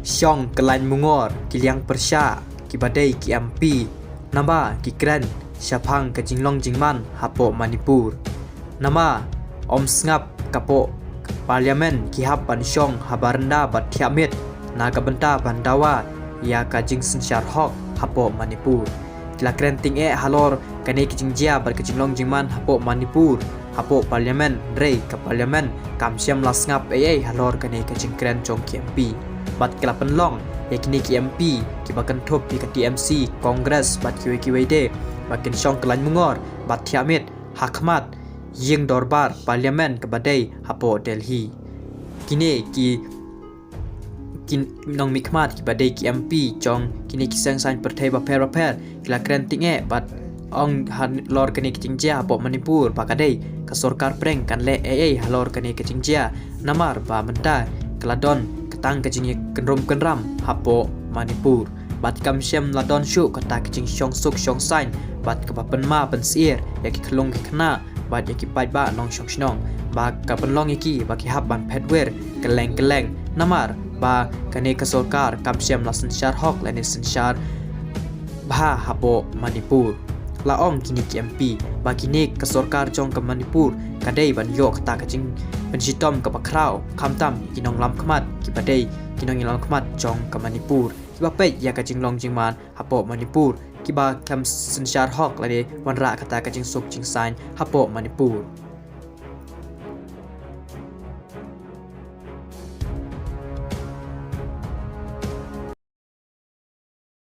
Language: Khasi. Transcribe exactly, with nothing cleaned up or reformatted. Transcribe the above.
shong kyllain mungor ki liang pyrshah kiba dei ki M P, namar ki kren shaphang ka jinglong jingman hapoh Manipur. Namar ym sngap ka poh Parliament ki hap ban shong ha baranda bad thiah miet na ka bynta ban dawa ïa ka jingsynshar hok hapoh Manipur. Ki la kren tyngeh halor kane ka jingjia bad ka jinglong jingman hapoh Manipur, hapoh Parliament, hynrei ka Parliament kam shym la sngap ei ei halor kane ka jingkren jong ki M P. Bad ki la pynlong ïa kine ki M P kiba kynthup ïa ka T M C, Congress bad kiwei kiwei de ba kin shong kyllain mungor bad thiah miet ha khmat ïing dorbar Parliament kaba dei hapoh Delhi. Kine ki, ki nongmihkhmat kiba dei ki M P jong kine ki seng saiñ pyrthei bapher bapher ki la kren tyngeh bad ong halor kane ka jingjia hapoh Manipur ba ka dei ka sorkar pyrshah kan leh ei ei halor kane ka jingjia, namar ba mynta ka la don ka tang ka jingkynrum kynram hapoh Manipur. Bad kam shym la don shuh kata ka jingshong suk shong saiñ bad kaba pynma pynsyier ïa ki khyllung ki khynnah bad ïa ki paidbah nongshong shnong. Ba ka pynlong ïa ki ba ki hap ban phet wir kylleng kylleng, namar ba kane ka sorkar kam shym la synshar hok lane synshar bha hapoh Manipur. La ong kine ki M P ba kane ka sorkar jong ka Manipur ka dei ban ïoh kata ka jingpynshitom kaba khraw, khamtam ki nongïalam khmat kiba dei ki nongïalam khmat jong ka Manipur kiba peit ïa ka jinglong jingman hapoh Manipur, kiba kam synshar hok lane wanrah kata ka jingsuk jingsaiñ hapoh Manipur.